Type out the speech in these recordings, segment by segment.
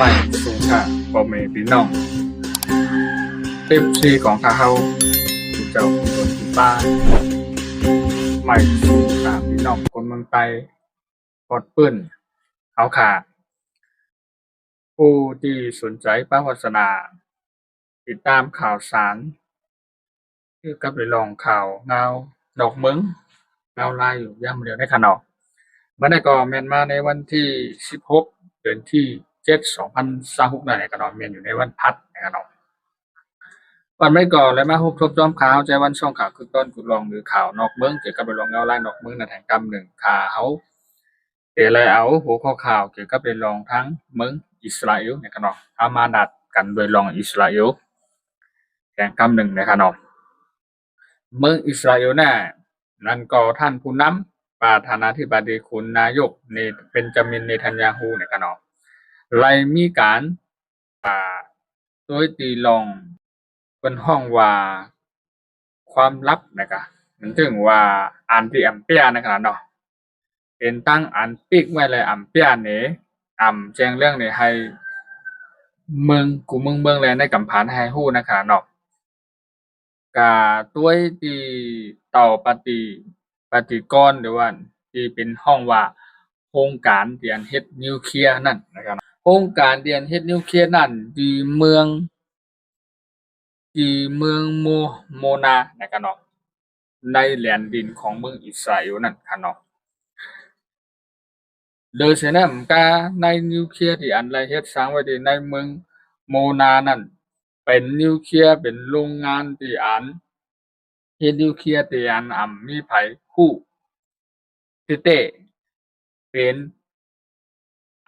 ໄປສູ່ຂ້າພໍ່ແມ່ພີ່ນ້ອງ ເອັຟຊີ ຂອງຂ້າເຮົາ ເຈົ້າຄົນທີ່ປ້າ ໄປສູ່ຂ້າພີ່ນ້ອງຄົນເມືອງໃຕ້ ປອດປືນເຮົາຂ້າ ຜູ້ທີ່ສົນໃຈປາວາສະໜາ ຕິດຕາມຂ່າວສານ ກ່ຽວກັບເລື່ອງລາວຂ່າວງາວນອກເມືອງ ລາວລາຍຢູ່ຍາມດຽວໃນຂະນະ. ບັດນີ້ກໍແມ່ນມາໃນວັນທີສິບຫົກ ເດືອນທີເຈັດ ສອງພັນຊາວຫົກນັ້ນແຫຼະຂະນະ ແມ່ນຢູ່ໃນວັນພັດນະຂະນະ. ບັດນີ້ກໍໄດ້ມາພົບກັບຊ່ອງຂ່າວ ໃຈວັນ ຊ່ອງຂ່າວຄຶກຕອນກຸດລອງ ຫຼື ຂ່າວນອກເມືອງ ກ່ຽວກັບເລື່ອງລາວລາຍນອກເມືອງນັ້ນແຫ່ງກຳໜຶ່ງ ຂ້າເຮົາ ເອີ ໄດ້ເອົາຫົວຂໍ້ຂ່າວກ່ຽວກັບເລື່ອງລາວທາງເມືອງອິດສະຣາເອວນະຂະເນາະ ເອົາມານັດກັນໂດຍເລື່ອງອິດສະຣາເອວແຫ່ງກຳໜຶ່ງນະຂະເນາະ. ເມືອງອິດສະຣາເອວນະ ນັ້ນກໍທ່ານຜູ້ນຳ ປະທານາທິບໍດີ ຄຸນນາຍົກ ເນ ເບນຈາມິນ ເນທັນຍາຮູ້ນະຂະເນາະ ໄດ້ມີການ ອາ ໂດຍທີ່ລອງ ເພິ່ນຮ້ອງວ່າຄວາມລັບນະກະ ມັນເຖິງວ່າອັນທີ່ອຳເປຍນະກະເນາະ ເປັນຕັ້ງອັນປິກໄວ້ແລະອຳເປຍເນ ອຳແຈ້ງເລື່ອງເນ ໃຫ້ເມືອງ ກູເມືອງເມືອງແລະໃນກຳພັນໃຫ້ຮູ້ນະກະເນາະ. ກະໂດຍທີ່ເຕົາປະຕິ ປະຕິກອນ ຫຼືວ່າທີ່ເປັນຮ້ອງວ່າໂຮງການທີ່ອັນເຮັດນິວເຄຍນັ້ນນະກະເນາະ ໂຮງການທີ່ອັນເຮັດນິວເຄຍນັ້ນ ທີ່ເມືອງ ທີ່ເມືອງໂມ ໂມນານະກະເນາະ ໃນແດນດິນຂອງເມືອງອິດສະຣາເອວນັ້ນກະເນາະ. ໂດຍສະນັ້ນກະ ໃນນິວເຄຍທີ່ອັນໄດ້ເຮັດສ້າງໄວ້ທີ່ໃນເມືອງໂມນານັ້ນ ເປັນນິວເຄຍ ເປັນໂຮງງານທີ່ອັນເຮັດນິວເຄຍທີ່ອັນອຳມີໃຜຮູ້ແທ້ໆ ເປັນ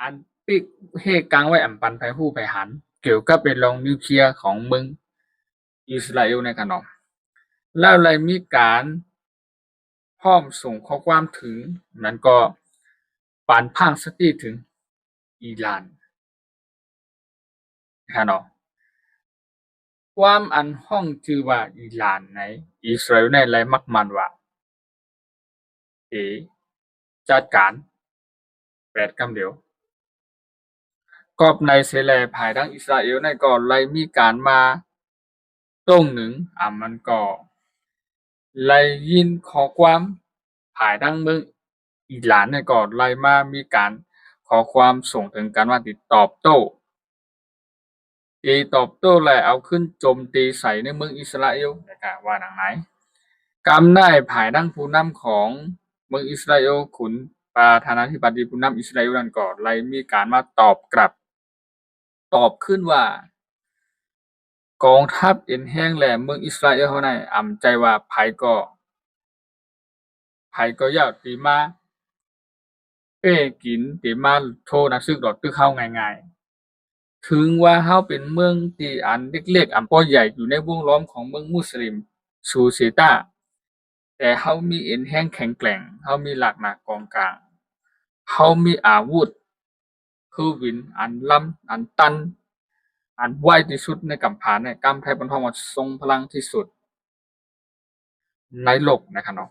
ອັນປິກເຮກາງໄວ້ ອຳປັນໃຜຮູ້ໃຜຫັນ ກ່ຽວກັບເລື່ອງລາວນິວເຄຍຂອງເມືອງອິດສະຣາເອວໃນຂະນະ ແລ້ວໄດ້ມີການ ພ້ອມສົ່ງຂໍ້ຄວາມເຖິງ ນັ້ນກໍປານພາງສະຕິເຖິງອີຣານ ນະເນາະ. ຄວາມອັນຮ້ອງຊື່ວ່າອີຣານໃນອິດສະຣາເອວໃນໄດ້ມັກໝັ້ນວ່າ ເອ ຈັດການ ແປດກຳດຽວ. ກອບໃນເສແລ ພາຍທາງອິດສະຣາເອວນັ້ນກໍໄດ້ມີການມາຕົງໜຶ່ງ ອາ ມັນກໍໄດ້ຍິນຂໍ້ຄວາມ ພາຍທາງເມືອງອີຣານນັ້ນກໍໄດ້ມາມີການຂໍ້ຄວາມສົ່ງເຖິງກັນວ່າຕິດຕອບໂຕ້ ຕີຕອບໂຕ້ ແລະ ເອົາຂຶ້ນໂຈມຕີໃສ່ໃນເມືອງອິດສະຣາເອວ ແລະ ກະວ່າໜັງໃນ ກຳນາຍພາຍທາງຜູ້ນຳຂອງເມືອງອິດສະຣາເອວ ຄຸນປະທານາທິບໍດີຜູ້ນຳອິດສະຣາເອວນັ້ນກໍໄດ້ມີການມາຕອບກັບ ຕອບຄືນວ່າ ກອງທັບເອັນແຮງ ແລະ ເມືອງອິດສະຣາເອວເຮົານັ້ນ ອຳໃຈວ່າໃຜກໍ ໃຜກໍຢ່າທີ່ມາເປ້ກິນ ທີ່ມາໂທນະຊຶກຫຼໍ່ຕຶກເຮົາງ່າຍໆ. ເຖິງວ່າເຮົາເປັນເມືອງທີ່ອັນເລັກໆ ອຳບໍ່ໃຫຍ່ ຢູ່ໃນວົງລ້ອມຂອງເມືອງມຸດສະລິມ ຊູເຊຕາ ແຕ່ເຮົາມີເອັນແຮງແຂງແກວ່ງ, ເຮົາມີລາກໜັກກອງກາງ, ເຮົາມີອາວຸດເຮືອບິນອັນລຳ, ອັນຕັນ, ອັນໄວທີ່ສຸດໃນກຳພັນ, ໃນກຳໄທບ້ານເຮົາວ່າຊົງພະລັງທີ່ສຸດໃນໂລກນະຄະເນາະ.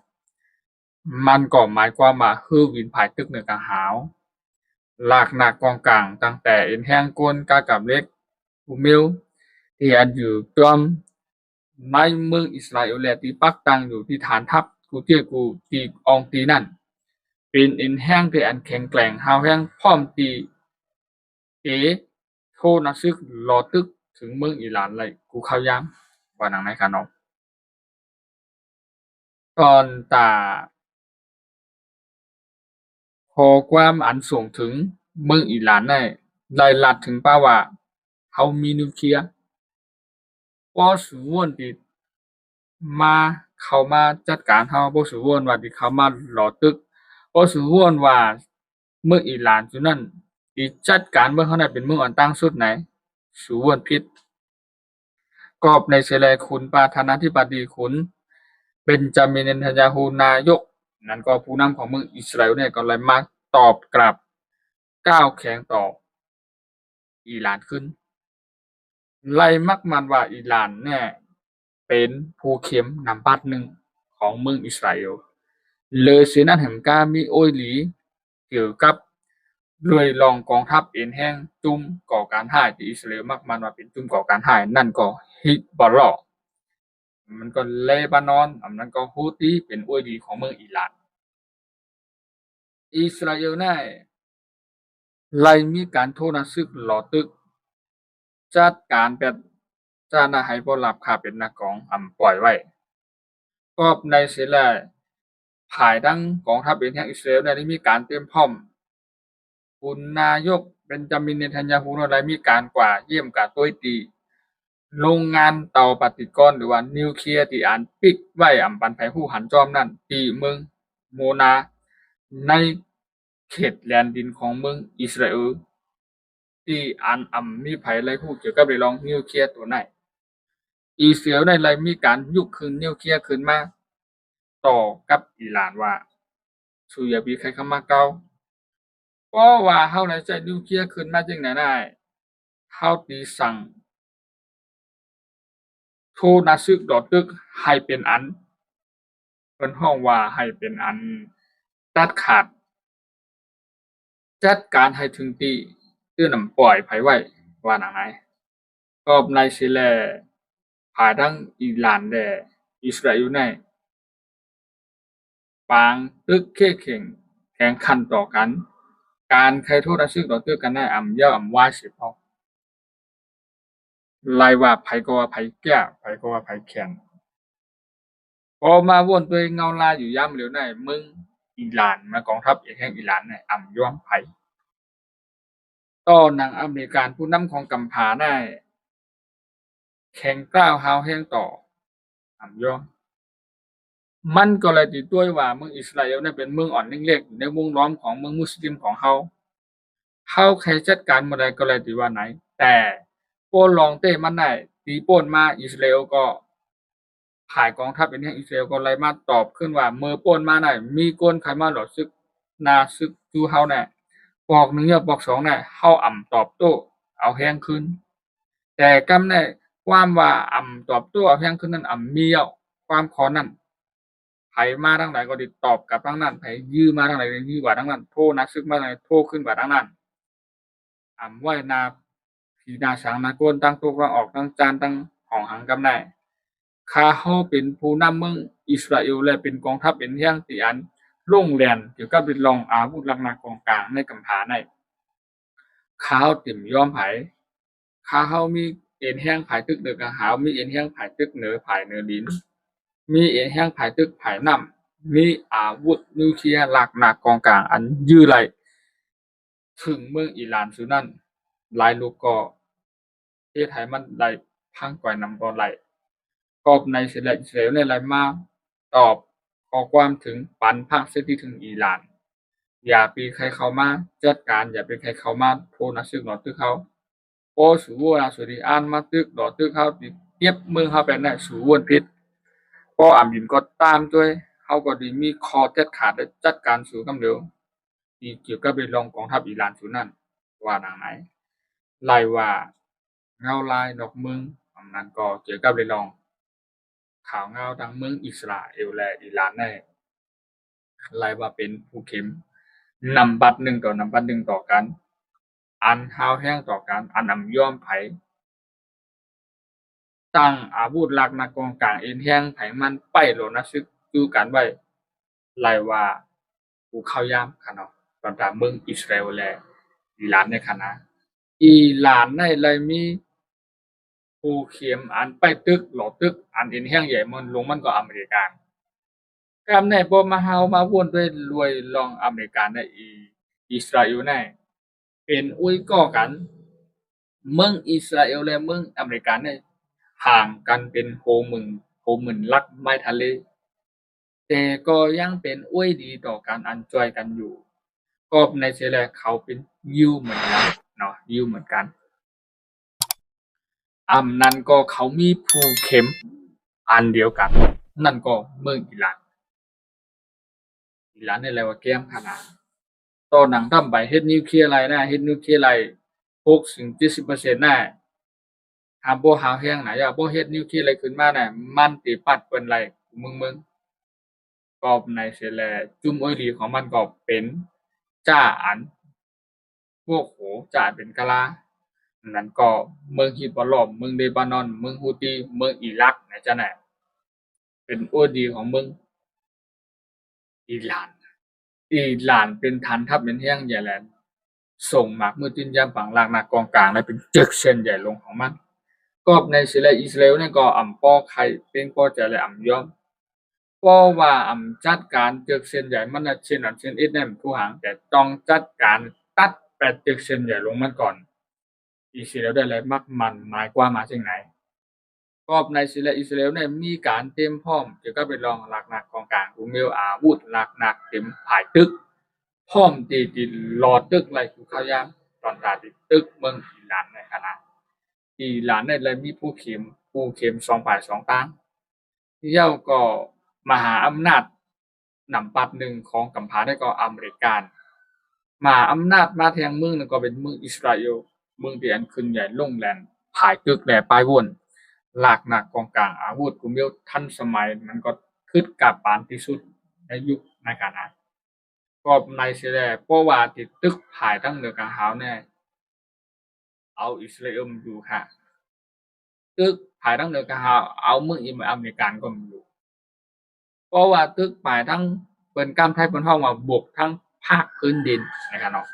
ມັນກໍໝາຍຄວາມວ່າເຮືອບິນພາຍຕຶກເໜືອກາງຫາວ, ລາກໜັກກອງກາງ, ຕັ້ງແຕ່ເອັນແຮງກົນ, ກາກັບເຫຼັກ, ອູເມວ, ທີ່ອັນຢູ່ຕາມ ໃນເມືອງອິດສະຣາເອວ ແລະ ທີ່ປັກຕັ້ງຢູ່ທີ່ຖານທັບກູເຈກູ ທີ່ອ່ອງຕີນັ້ນ ເປັນເອັນແຮງທີ່ອັນແຂງແກວ່ງ, ຮ້າວແຮງ, ພ້ອມທີ່ເອໂທນະຊຶກຫຼໍ່ຕຶກເຖິງເມືອງອີຣານໄດ້ກູ່ເຂົ້າຍາມ, ວ່າໜັງໃນຄະເນາະ. ຕອນຕາ ຂໍ້ຄວາມອັນສົ່ງເຖິງເມືອງອີຣານໄດ້ ໄດ້ລັດເຖິງປາວ່າ ເຮົາມີນິວເຄຍ, ບໍ່ສູວນທີ່ມາ ເຂົ້າມາຈັດການເຮົາ, ບໍ່ສູວນວ່າທີ່ເຂົ້າມາຫຼໍ່ຕຶກ, ບໍ່ສູວນວ່າເມືອງອີຣານຈຸນັ້ນທີ່ຈັດການເມືອງເຮົານັ້ນເປັນເມືອງອັນຕ່າງສຸດໃນ, ສູວນຜິດ. ກອບໃນເສແລ ຄຸນປະທານາທິບໍດີ ຄຸນເບນຈາມິນ ເນທັນຍາຮູ້ ນາຍົກ ນັ້ນກໍຜູ້ນຳຂອງເມືອງອິດສະຣາເອວນີ້ ກໍໄດ້ມາຕອບກັບ ກ້າວແຂງຕໍ່ອີຣານຂຶ້ນ, ໄລ່ມັກໝັ້ນວ່າອີຣານແນ່ເປັນຜູ້ເຂັມນຳບັດໜຶ່ງຂອງເມືອງອິດສະຣາເອວ. ເລີຍເສຍນັ້ນແຮມກາມີໂອ້ຍຫຼີ ກ່ຽວກັບ ດ້ວຍລອງກອງທັບເອັນແຮງຈຸ່ມກໍ່ການຮ້າຍ ທີ່ອິດສະຣາເອວມັກໝັ້ນວ່າເປັນຈຸ່ມກໍ່ການຮ້າຍ ນັ້ນກໍຮິດບອລລາ ມັນກໍເລບານອນ ອັນນັ້ນກໍຮູ້ຕີເປັນອວຍດີຂອງເມືອງອີຣານ. ອິດສະຣາເອວໃນໄດ້ມີການໂທນະຊຶກຫຼໍ່ຕຶກ ຈັດການແບບຈານະໄຫບໍ່ລາບຄາເປັນໜ້າກອງ ອຳປ່ອຍໄວ້. ກອບໃນເສຍແລ້ວ ພາຍທາງກອງທັບເອັນແຮງອິດສະຣາເອວໄດ້ມີການຕຽມພ້ອມ ຄຸນນາຍົກເບັນຈາມິນ ເນທັນຍາຮູ້ ໄດ້ມີການກວາດຢ້ຽມກະຕຸ້ຍຕີໂລງງານເຕົາປະຕິກອນ ຫຼືວ່ານິວເຄຍ ທີ່ອັນປິດໄວ້ ອຳບໍ່ໃຫ້ໃຜຮູ້ຫັນຈອມນັ້ນ ທີ່ເມືອງໂມນາ ໃນເຂດແດນດິນຂອງເມືອງອິດສະຣາເອວ ທີ່ອັນອຳມີໃຜໄດ້ຮູ້ກ່ຽວກັບເລື່ອງນິວເຄຍໂຕນັ້ນ. ອິດສະຣາເອວໄດ້ມີການຍົກຂຶ້ນນິວເຄຍຂຶ້ນມາຕໍ່ກັບອີຣານວ່າ ສູຢ່າມີໃຜເຂົ້າມາກ່າວ ເພາະວ່າເຮົາໄດ້ໃຊ້ນິວເຄຍຂຶ້ນມາຈັ່ງໃດນັ້ນ ເຮົາຕິສັ່ງໂທນະຊຶກຫຼໍ່ຕຶກໃຫ້ເປັນອັນ ເພິ່ນຮ້ອງວ່າໃຫ້ເປັນອັນຕັດຂາດ ຈັດການໃຫ້ເຖິງທີ່ ຕື່ນນຳປ່ອຍໃຜໄວ້ ວ່າໜັງໃນ. ກອບໃນເສຍແລ້ວ ພາຍທາງອີຣານ ແລະ ອິດສະຣາເອວໃນ ປາງຕຶກເຄເຄັ່ງແຂ່ງຂັນຕໍ່ກັນ ການໄຂໂທນະຊຶກຕໍ່ຕຶກກັນໃນອຳຢາວອຳວາຍເສຍເພາະ ໄລ່ວ່າໃຜກໍວ່າໃຜແກ້ ໃຜກໍວ່າໃຜແຂງ. ພໍມາວົນດ້ວຍເງົາລາຍຢູ່ຍາມຫຼຽວໃນ ເມືອງອີຣານ ມາກອງທັບເອກແຫ່ງອີຣານໃນອຳຍອມໃຜ ຕໍ່ໜັງອາເມລິກັນ ຜູ້ນຳຂອງກຳຜາໃນ ແຂງກ້າວຮາວແຮງຕໍ່ ອຳຍອມ. ມັນກໍເລີຍຕິຕົວະວ່າເມືອງອິດສະຣາເອວນັ້ນເປັນເມືອງອ່ອນເລັກໆ ໃນວົງລ້ອມຂອງເມືອງມຸສລິມຂອງເຮົາ. ເຮົາໃຄຈັດການເມື່ອໃດກໍເລີຍຕິວ່າໃນ ແຕ່ໂປ້ນລອງເຕະມັນໄດ້ ຕີໂປ້ນມາ ອິດສະຣາເອວກໍ ຝ່າຍກອງທັບເອັນແຮງອິດສະຣາເອວກໍໄລ່ມາຕອບຂຶ້ນວ່າ ເມື່ອໂປ້ນມາໄດ້ ມີຄົນໃຄມາຫຼໍ່ຊຶກ ນາຊຶກສູ່ເຮົາແນ່ ປອກໜຶ່ງຍອດປອກສອງແນ່ ເຮົາອຳຕອບໂຕ້ເອົາແຮງຄືນ. ແຕ່ກຳໃນ ຄວາມວ່າອຳຕອບໂຕ້ເອົາແຮງຄືນນັ້ນ ອຳມີແລ້ວ ຄວາມຂໍ້ນັ້ນ ໃຜມາທາງໃດກໍໄດ້ຕອບກັບທາງນັ້ນ ໃຜຢື້ມາທາງໃດກໍໄດ້ຢື້ກວ່າທາງນັ້ນ ໂທນາຊຶກມາທາງໃດໂທຂຶ້ນກວ່າທາງນັ້ນ ອຳໄວ້ໜ້າຜີໜ້າສາງໜ້າໂກນ ທັງຕົກທັງອອກ ທັງຈານ ທັງຫ້ອງຫັງກຳໃນ. ຂ້າເຮົາເປັນຜູ້ນຳເມືອງອິດສະຣາເອວ ແລະ ເປັນກອງທັບເອັນແຮງທີ່ອັນລົງແລ່ນກ່ຽວກັບເລື່ອງອາວຸດຫຼັກໜັກກອງກາງໃນກຳຜາໃນ ຂ້າເຮົາເຕັມຍອມໃຜ ຂ້າເຮົາມີເອັນແຮງພາຍຕຶກເໜືອກາງຫາວ ມີເອັນແຮງພາຍຕຶກເໜືອ ພາຍເໜືອດິນ ມີເອັນແຮງພາຍຕຶກພາຍນ້ຳ ມີອາວຸດນິວເຄຍຫຼັກໜັກກອງກາງອັນຢື້ໄລ່ເຖິງເມືອງອີຣານສູ່ນັ້ນ ຫຼາຍລູກກໍເຮັດໃຫ້ມັນໄດ້ພັງກ່ອຍນຳບໍ່ໄດ້. ກອບໃນເສຍແລ້ວ ອິດສະຣາເອວໄດ້ໄລ່ມາຕອບຂໍ້ຄວາມເຖິງປັນພາກເສດທີ່ເຖິງອີຣານ ຢ່າໄປໃຄເຂົ້າມາຈັດການ ຢ່າໄປໃຄເຂົ້າມາໂທນາຊຶກຫຼໍ່ຕຶກເຮົາ. ພໍສູນາສູດີອານມາຕຶກຫຼໍ່ຕຶກເຮົາ ຕິເກັບເມືອງເຮົາໄປແນ່ ສູວນຜິດ. ພໍອາມິນກໍຕາມດ້ວຍ ເຮົາກໍໄດ້ມີຂໍ້ເດັດຂາດ ແລະ ຈັດການສູກັນເດີ ທີ່ກ່ຽວກັບເລື່ອງກອງທັບອີຣານສູນັ້ນ ວ່າໜັງໃນ ໄລ່ວ່າເງົາລາຍນອກເມືອງ ອັນນັ້ນກໍກ່ຽວກັບເລື່ອງ ຂ່າວງາວທາງເມືອງອິດສະຣາເອວ ແລະ ອີຣານ ໄດ້ໄລ່ວ່າເປັນຜູ້ເຂັມນຳບັດໜຶ່ງຕໍ່ນຳບັດໜຶ່ງຕໍ່ກັນ ອັນຮາວແຮງຕໍ່ກັນ ອັນອຳຍອມໃຜ ຕັ້ງອາວຸດຫຼັກໜັກກອງກາງເອັນແຮງໃຜມັນໄປໂລນະຊຶກຢູ່ກັນໄວ້ ໄລ່ວ່າຜູ້ເຂົ້າຍາມຂະເນາະ ບັນດາເມືອງອິດສະຣາເອວ ແລະ ອີຣານໃນຂະນະ ອີຣານໄດ້ໄລ່ມີ ຜູ້ເຂັມອັນໄປຕຶກຫຼໍ່ຕຶກ ອັນເອັນແຮງໃຫຍ່ມັນລົງມັນກໍອາເມລິກາ. ກຳໃນພໍມາເຮົາມາວົນດ້ວຍລວຍລອງອາເມລິກາໃນ ອີ ອິດສະຣາເອວໃນ ເປັນອຸ້ຍກໍກັນ ເມືອງອິດສະຣາເອວ ແລະ ເມືອງອາເມລິກາໃນ ຫ່າງກັນເປັນໂຫໝື່ນ ໂຫໝື່ນຫຼັກໄມທະເລ ແຕ່ກໍຍັງເປັນອຸ້ຍດີຕໍ່ກັນ ອັນຊ່ວຍກັນຢູ່. ກອບໃນເສຍແລ້ວ ເຂົາເປັນຢິວເໝືອນກັນເນາະ ຢິວເໝືອນກັນ. ອຳນັ້ນກໍເຂົາມີຜູ້ເຂັມອັນດຽວກັນ ນັ້ນກໍເມືອງອີຣານ. ອີຣານນີ້ແຫຼະວ່າແກ້ມຂະໜາດ ຕອນໜັງທຳໄປເຮັດນິວເຄຍໄລ່ນະ ເຮັດນິວເຄຍໄລ່ຫົກສິບເຈັດສິບເປີເຊັນນະ ຫາບໍ່ຫາວແຮງນະ ຢ່າບໍ່ເຮັດນິວເຄຍໄລ່ຂຶ້ນມານະ ມັນຕິປັດເພິ່ນໄລ່ເມືອງໆ. ກອບໃນເສຍແລ້ວ ຈຸ່ມໂອ້ຍຫຼີຂອງມັນກໍເປັນຈ້າອັນ ພວກໂຫຈະເປັນກະລາ ນັ້ນກໍເມືອງຮິດບະລອມ ເມືອງເລບານອນ ເມືອງຮູ້ຕີ ເມືອງອີຣັກ ນະຈະນະ ເປັນໂອດີຂອງເມືອງອີຣານ. ອີຣານເປັນຖານທັບເປັນແຮງໃຫຍ່ແຫຼະ ສົ່ງໝາກມືຈືນຢາມປາງລາກໜັກກອງກາງ ແລະ ເປັນເຈັກເສັ້ນໃຫຍ່ຫຼວງຂອງມັນ. ກອບໃນຊິແລ ອິດສະຣາເອວນີ້ກໍອຳບໍ່ໃຄເປັງພໍໃຈ ແລະ ອຳຍອມ ເພາະວ່າອຳຈັດການເຈັກເສັ້ນໃຫຍ່ມັນນະ ເຊັ່ນອັນເຊັ່ນເອັດແນມທຸກຫາງ ແຕ່ຕ້ອງຈັດການຕັດແປດເຈັກເສັ້ນໃຫຍ່ຫຼວງມັນກ່ອນ. ອິດສະຣາເອວໄດ້ໄຫຼມັກໝັ້ນໝາຍກວ່າມາຈັ່ງໃດ. ກອບໃນຊິແລ ອິດສະຣາເອວໄດ້ມີການຕຽມພ້ອມກ່ຽວກັບເລື່ອງລາກໜັກກອງກາງ ຄູເມວອາວຸດລາກໜັກເຕັມຜາຍຕຶກ ພ້ອມທີ່ ທີ່ຫຼໍ່ຕຶກໄລ່ສູ່ຂ່າວຍາມ ຕອນຕາທີ່ຕຶກເມືອງອີຣານໃນຂະນະ ອີຣານໄດ້ ໄດ້ມີພູເຂັມ ພູເຂັມສອງຝ່າຍສອງຕາງ. ແລ້ວກໍມະຫາອຳນາດນຳປັດໜຶ່ງຂອງກຳພ້າໄດ້ກໍອາເມລິກາ ມະຫາອຳນາດມາແທງເມືອງໜຶ່ງກໍເປັນເມືອງອິດສະຣາເອວ ເມືອງທີ່ອັນຂຶ້ນໃຫຍ່ລົງແລ່ນ ຜາຍຕຶກແລະປາຍວົນ ລາກໜັກກອງກາງ ອາວຸດກູເມວທັນສະໄໝ ມັນກໍຄຶດກາບປານທີ່ສຸດໃນຍຸກໃນການນະ. ກອບໃນຊິແລ ເພາະວ່າທີ່ຕຶກຜາຍທາງເໜືອກາງຫາວແນ່ ເອົາອິດສະຣາເອວຢູ່ຄ່ະ ຕຶກຜາຍທາງເໜືອກາງຫາວ ເອົາເມືອງອາເມລິກາກໍຢູ່ ເພາະວ່າຕຶກຜາຍທາງເພິ່ນການໄທເພິ່ນຮ້ອງວ່າບຸກທາງພາກພື້ນດິນນະຄະເນາະ.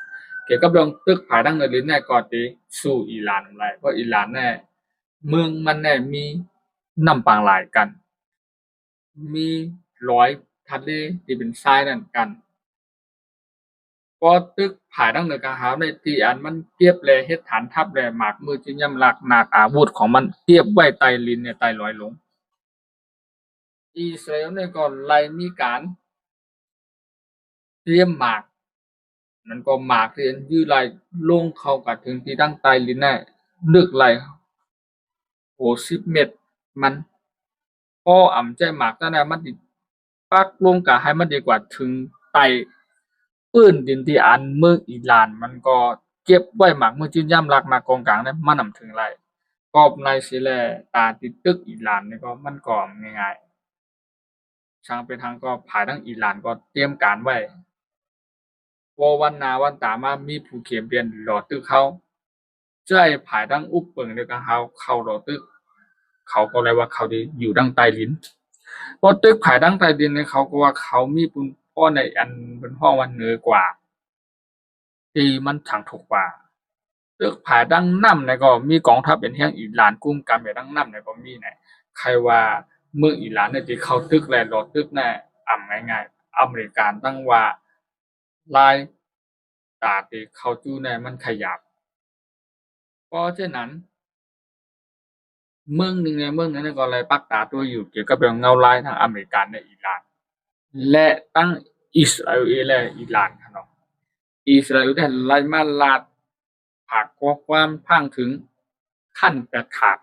ກ່ຽວກັບເລື່ອງຕຶກຜາຍທາງເໜືອດິນແນ່ກໍຕິສູ້ອີຣານນຳໄດ້ ເພາະອີຣານແນ່ ເມືອງມັນແນ່ມີນ້ຳປາງຫຼາຍກັນ ມີລອຍທະເລທີ່ເປັນຊາຍນັ້ນກັນ. ພໍຕຶກຜາຍທາງເໜືອກາງຫາວໃນທີ່ອັນມັນເກັບແລະເຮັດຖານທັບແລະໝາກມືຈິນຍາມລາກໜັກອາວຸດຂອງມັນເກັບໄວ້ໃຕ້ດິນໃນໃຕ້ລອຍລົງ ອິດສະຣາເອວນີ້ກໍໄດ້ມີການຕຽມໝາກ ນັ້ນກໍໝາກທີ່ອັນຢືດໄລ່ລົງເຂົ້າກະເຖິງທີ່ທາງໃຕ້ດິນນະ ເລິກໄລ່ຫົກສິບເມັດມັນ ພໍອຳໃຈໝາກນັ້ນນະ ມັນຊິປັກລົງກະໃຫ້ມັນດີກວ່າເຖິງໃຕ້ພື້ນດິນທີ່ອັນເມືອງອີຣານ ມັນກໍເກັບໄວ້ໝາກມືຈິນຍາມລາກໜັກກອງກາງນະ ມັນນຳເຖິງໄລ່. ກອບໃນຊິແລ ຕາຕິດຕຶກອີຣານນີ້ກໍມັນກໍງ່າຍໆ ຊ່າງເປັນຫຍັງກໍຜາຍທາງອີຣານກໍຕຽມການໄວ້ ພໍວັນໜ້າວັນຕາມາມີພູເຂັມປ່ຽນຫຼໍ່ຕຶກເຮົາ ໃຊ້ຜາຍທາງອຸບເປິງແລະກາງຫາວເຂົ້າຫຼໍ່ຕຶກ ເຂົາກໍເລີຍວ່າເຂົາໄດ້ຢູ່ທາງໃຕ້ດິນ ພໍຕຶກຜາຍທາງໃຕ້ດິນເຂົາກໍວ່າເຂົາມີບຸນພໍໃນອັນເພິ່ນຮ້ອງວ່າເໜືອກວ່າ ທີ່ມັນທັງທຸກວ່າ ຕຶກຜາຍທາງນ້ຳນີ້ກໍມີກອງທັບເປັນແຮງອີຣານກຸມກຳແບບທາງນ້ຳນີ້ກໍມີແນ່ ໃຄວ່າເມືອງອີຣານນີ້ທີ່ເຂົ້າຕຶກແລະຫຼໍ່ຕຶກແນ່ ອຳງ່າຍໆ ອາເມລິກາຕັ້ງວ່າລາຍຕາທີ່ເຂົ້າຈູ້ແນ່ມັນຂະຫຍາບ. ເພາະສະນັ້ນ ເມືອງໜຶ່ງໃນເມືອງໜຶ່ງກໍໄດ້ປັກຕາຕົວຢູ່ກ່ຽວກັບເລື່ອງເງົາລາຍທາງອາເມລິກາ ແລະ ອີຣານ ແລະ ທັງອິດສະຣາເອວ ແລະ ອີຣານຫັ້ນເນາະ. ອິດສະຣາເອວໄດ້ໄລ່ມາລາດຝາກຂໍ້ຄວາມພາງເຖິງຂັ້ນແຕກຂາດ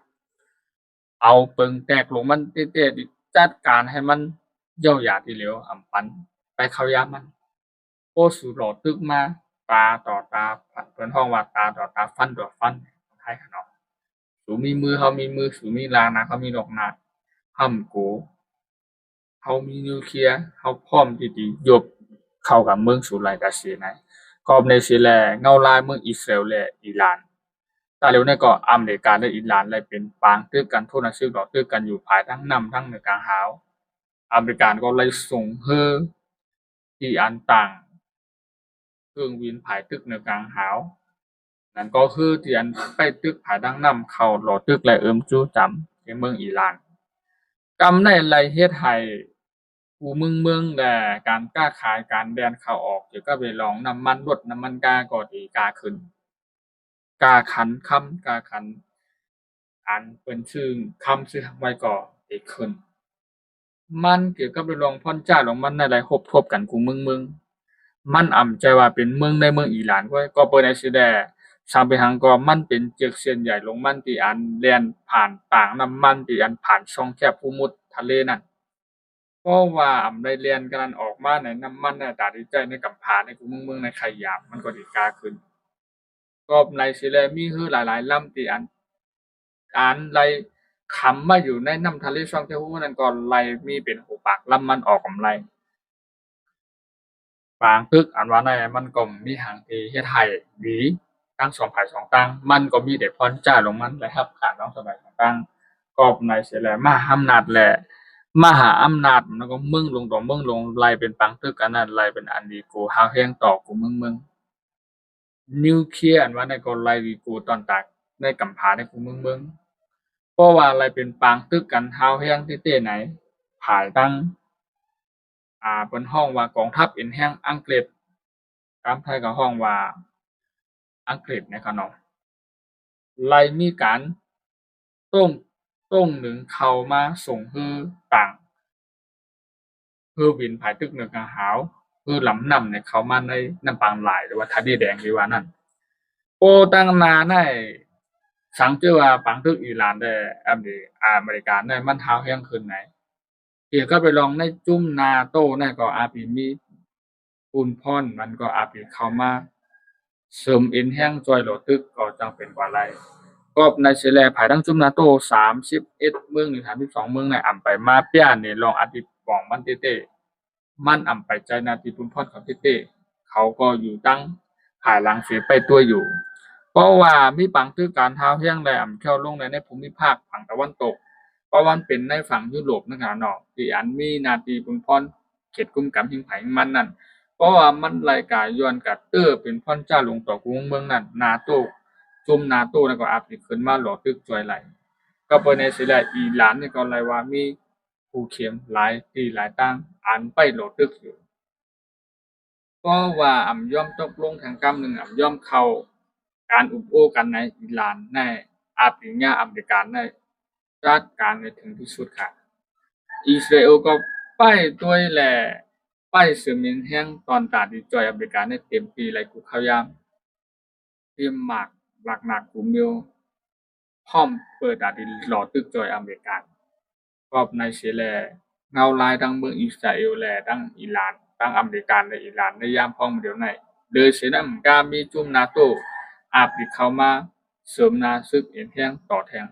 ເອົາເປິງແຕກລົງມັນແທ້ໆ ຈັດການໃຫ້ມັນເຢີ້າຢາທີຫຼຽວ ອຳປັນໄປເຂົ້າຢາມັນ. ໂອ້ ສູ້ຫຼໍ່ຕຶກມາ ຕາຕໍ່ຕາ ເພິ່ນຮ້ອງວ່າຕາຕໍ່ຕາ ຟັນຕໍ່ຟັນ ໄທເຮົາເນາະ ສູມີມື ເຮົາມີມື ສູມີລາກໜາກ ເຮົາມີລາກໜາກ ຫ້ຳໂກ ເຮົາມີນິວເຄຍ ເຮົາພ້ອມທີ່ຈະຍົບເຂົ້າກັບເມືອງສູໄລຕາເສນາຍ. ກອບໃນຊິແລ ເງົາລາຍເມືອງອິດສະຣາເອວ ແລະ ອີຣານ ຕາເລວນີ້ກໍອາເມລິກາ ແລະ ອີຣານໄດ້ເປັນປາງຕຶກກັນ ໂທນະຊຶກຫຼໍ່ຕຶກກັນຢູ່ພາຍທາງນ້ຳທາງເໜືອກາງຫາວ. ອາເມລິກາກໍໄດ້ສົ່ງເຮືອທີ່ອັນຕັ້ງ ເຄື່ອງບິນຜາຍຕຶກເໜືອກາງຫາວ ນັ້ນກໍຄືທີ່ອັນໄປຕຶກຜາຍທາງນ້ຳເຂົ້າຫຼໍ່ຕຶກ ແລະ ເອີມຈູຈຳໃນເມືອງອີຣານ. ກຳໄດ້ໄລ່ເຮັດໃຫ້ຄູ່ເມືອງເມືອງ ແລະ ການຄ້າຂາຍ ການແລ່ນເຂົ້າອອກ ກ່ຽວກັບເລື່ອງນ້ຳມັນລົດ ນ້ຳມັນກາກໍດີກາຂຶ້ນ. ກາຂັນຄຳ ກາຂັນ ອັນເປັນຊື່ຄຳຊື່ຫາງໄວ້ກໍດີຂຶ້ນ. ມັນກ່ຽວກັບເລື່ອງພອນຈາດຂອງມັນໄດ້ໄດ້ຮົບທົບກັນຄູ່ເມືອງເມືອງ ມັນອຳໃຈວ່າເປັນເມືອງໃນເມືອງອີຣານໄວ້ ກໍເປີໃນຊິແລ ຊ່າງເປັນຫຍັງກໍມັນເປັນເຈັກເສັ້ນໃຫຍ່ຂອງມັນທີ່ອັນແລ່ນຜ່ານຕາງນ້ຳມັນ ທີ່ອັນຜ່ານຊ່ອງແຄບພູມຸດທະເລນັ້ນ. ເພາະວ່າອຳໄດ້ແລ່ນກັນນັ້ນອອກມາໃນນ້ຳມັນໃນຕາດີໃຈໃນກຳພາໃນຄູ່ເມືອງເມືອງໃນໄຄຢາມ ມັນກໍດີກາຂຶ້ນ. ກອບໃນຊິແລມີເຮືອຫຼາຍໆລຳທີ່ອັນ ອັນໄລ່ຄຳມາຢູ່ໃນນ້ຳທະເລຊ່ອງແຄບພູມຸດນັ້ນ ກໍໄລ່ມີເປັນຫົກປາກລຳມັນອອກກຳໄລ. ປາງຕຶກອັນວ່ານັ້ນ ມັນກໍມີຫຍັງທີ່ເຮັດໃຫ້ດີທັງສອງຝ່າຍສອງຕ່າງ, ມັນກໍມີແຕ່ຜ່ອນຈ່າຍລົງມາ ແລະ ຮັບການວາງສະບາຍຕ່າງໆ. ກໍໃນເສຍແລ້ວ ມະຫາອຳນາດ ແລະ ມະຫາອຳນາດ ມັນກໍເມືອງຫຼວງຕໍ່ເມືອງຫຼວງ ໄລ່ເປັນປາງຕຶກອັນນັ້ນ ໄລ່ເປັນອັນດີກູ ຮາວແຮງຕໍ່ກູເມືອງເມືອງ. ນິວເຄລຍອັນວ່ານັ້ນກໍໄລ່ດີກູຕອນຕາຍໃນກຳພາໃນກູເມືອງເມືອງ. ເພາະວ່າໄລ່ເປັນປາງຕຶກກັນ ຮາວແຮງເຕ້ໆໃນ ພາຍຫຼັງ ອ່າ ເພິ່ນຮ້ອງວ່າກອງທັບເອັນແຮງອັງກິດ, ຕາມໄທກໍຮ້ອງວ່າອັງກິດນະຄັບເນາະ, ໄລ່ມີການໂຕ້ງ ໂຕ້ງໜຶງເຂົ້າມາສົ່ງຮືຕ່າງ ຄືບິນພາຍຕຶກເໜືອກາງຫາວ ຄືລຳນ້ຳນີ້ເຂົ້າມາໃນນ້ຳປາງລາຍ ຫຼືວ່າທະເລແດງທີ່ວ່ານັ້ນ. ໂອ້ ຕັ້ງໜ້າໃນ ສັງເກດວ່າປາງຕຶກອີຣານແລະ ອາເມ ອາເມລິກາໃນມັນຮາວແຮງຂຶ້ນໃນ ກ່ຽວກັບໄປລອງໃນຈຸ້ມນາໂຕໃນກໍອາດມີປຸນພອນ ມັນກໍອາດເຂົ້າມາ ເສີມເອັນແຮງຊ່ວຍຫຼໍ່ຕຶກກໍຈັ່ງເປັນກວ່າໄລ. ກໍໃນເສແລ ພາຍຫຼັງຈຸ້ມນາໂຕ ສາມສິບເອັດເມືອງ ຫຼື ສາມສິບສອງເມືອງໃນອຳໄປມາປຽນໃນລອງອາທິບອງມັນເຕ້ໆ ມັນອຳໄປໃຈໜ້າທີ່ປຸນພອນເຂົາເຕ້ໆ ເຂົາກໍຢູ່ຕັ້ງພາຍຫຼັງເສໄປຕົວຢູ່. ເພາະວ່າມີປາງຕຶກການຮາວແຮງ ແລະ ອຳແຄວລົງໃນ ໃນພູມິພາກຝັ່ງຕາເວັນຕົກ ເພາະວ່າມັນເປັນໃນຝັ່ງຢູໂຣບນະຄັບເນາະ ທີ່ອັນມີໜ້າທີ່ປຸນພອນ ເຂດກຸມກຳແຫ່ງໃຜແຫ່ງມັນນັ້ນ. ເພາະວ່າມັນໄລ່ການຍ້ອນກະເຕີເປັນພອນຈ້າລົງຕໍ່ກຸງເມືອງນັ້ນ ນາໂຕ ຈຸ້ມນາໂຕນັ້ນກໍອາດຊິຂຶ້ນມາຫຼໍ່ຕຶກຊ່ວຍໄຫຼ. ກໍເປັນໃນເສແລ ອີຣານນີ້ກໍໄລ່ວ່າມີຜູ້ເຂັ້ມຫຼາຍທີ່ຫຼາຍຕ່າງອັນໄປຫຼໍ່ຕຶກຢູ່. ເພາະວ່າອຳຍອມຕົກລົງທາງກຳໜຶ່ງ ອຳຍອມເຂົ້າການອຸບໂອ້ກັນໃນອີຣານໃນ ອາດຊິຍາອາເມລິກາໃນ ຈັດການໃຫ້ເຖິງທີ່ສຸດຄ່ະ. ອິດສະຣາເອວກໍໄປຕົວະແລະ ໄປເສີມເອັນແຮງຕອນຕາທີ່ຊ່ອຍອາເມລິກາໃນເຕັມທີ່ ແລະ ກຸເຂົ້າຢາມ ເຕັມໝາກ ຫຼັກໜັກກຸມິວ ພ້ອມເປີດຕາທີ່ຫຼໍ່ຕຶກຊ່ອຍອາເມລິກາ. ກໍໃນເສແລ ເງົາລາຍທັງເມືອງອິດສະຣາເອວ ແລະ ທັງອີຣານ ທັງອາເມລິກາ ແລະ ອີຣານ ໃນຍາມພ້ອມດຽວໃນ ໂດຍເສນຳກາມີຈຸ້ມນາໂຕ ອາດຊິເຂົ້າມາເສີມໜ້າສຶກເອັນແຮງຕໍ່ແທງ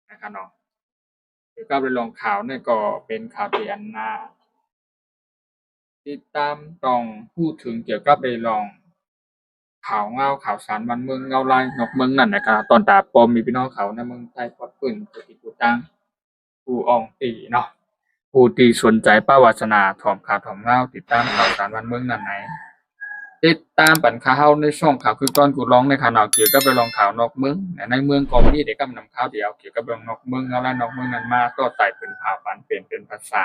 ນະຄັບເນາະ. ກ່ຽວກັບເລື່ອງຂ່າວນີ້ກໍເປັນຂ່າວທີ່ອັນໜ້າຕິດຕາມ ຕ້ອງຮູ້ເຖິງກ່ຽວກັບເລື່ອງຂ່າວງາວຂ່າວສານບ້ານເມືອງ ເງົາລາຍນອກເມືອງນັ້ນນະຄັບ ຕ້ອນຕາພໍ່ແມ່ພີ່ນ້ອງເຮົາໃນເມືອງໃຕ້ປອດພື້ນ ຜູ້ທີ່ຜູ້ຕ່າງ ຜູ້ອ່ອງຕີເນາະ ຜູ້ທີ່ສົນໃຈປະວາສະໜາ ຖອມຂ່າວຖອມງາວ ຕິດຕາມຂ່າວສານບ້ານເມືອງນັ້ນໃນ ຕິດຕາມປັນຄ່າເຮົາໃນຊ່ອງຂ່າວຄືກ່ອນກູລອງໃນຂະນະ ກ່ຽວກັບເລື່ອງຂ່າວນອກເມືອງ ໃນເມືອງກໍມີໄດ້ກຳນຳຂ່າວດຽວ ກ່ຽວກັບເລື່ອງນອກເມືອງ ເຮົາລະນອກເມືອງນັ້ນມາຕໍ່ໄຕ່ເປັນຂ່າວປັນເປັນເປັນພາສາ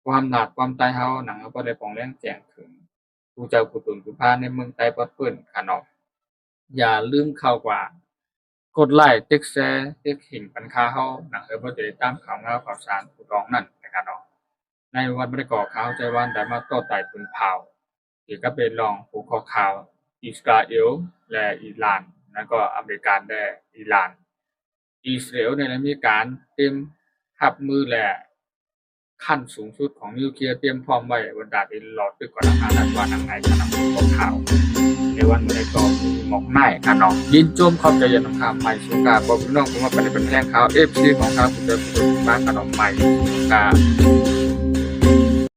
ຄວາມຫຼາກຄວາມໃຕ້ເຮົາ ໜັງເຮົາບໍ່ໄດ້ປ່ອງແລງແຈ້ງເຖິງ ຜູ້ເຈົ້າຜູ້ຕົນຜູ້ພາໃນເມືອງໃຕ້ປອດພື້ນຂະນອງ. ຢ່າລືມເຂົ້າກວ່າກົດໄລ້ ເຕັກແຊ ເຕັກເຫັງປັນຄ່າເຮົາ ໜັງເຮົາບໍ່ໄດ້ຕາມຂ່າວງາວຂ່າວສານຜູ້ດອງນັ້ນນະຄັບເນາະ. ໃນວັນນີ້ກໍຂ່າວໃຈວັນໄດ້ມາຕໍ່ໄຕ່ເປັນຂ່າວ ກ່ຽວກັບເລື່ອງຫົວຂໍ້ຂ່າວອິດສະຣາເອວ ແລະ ອີຣານ ແລະ ກໍອາເມລິກາ ແລະ ອີຣານ. ອິດສະຣາເອວນີ້ໄດ້ມີການຕຽມຮັບມື ແລະ ຂັ້ນສູງສຸດຂອງນິວເຄລຍ ຕຽມພ້ອມໄວ້ ບັນດາທີ່ລໍຕຶກກັນນະຄັບ ນັ້ນວ່າໜັງໃນຂະນະຂອງຂ່າວໃນວັນນີ້ກໍມີໝອກໄມ້ຂະນອງ. ຍິນຊົມຂອບໃຈຢ່າງນຳຄຳ ໃໝ່ສຸກາ ພໍ່ພີ່ນ້ອງຜູ້ມາປະຕິບັດແຮງຂ່າວ ເອັຟຊີ ຂອງເຮົາ ຜູ້ເດີມມາຂະນອງໃໝ່ສຸກາ.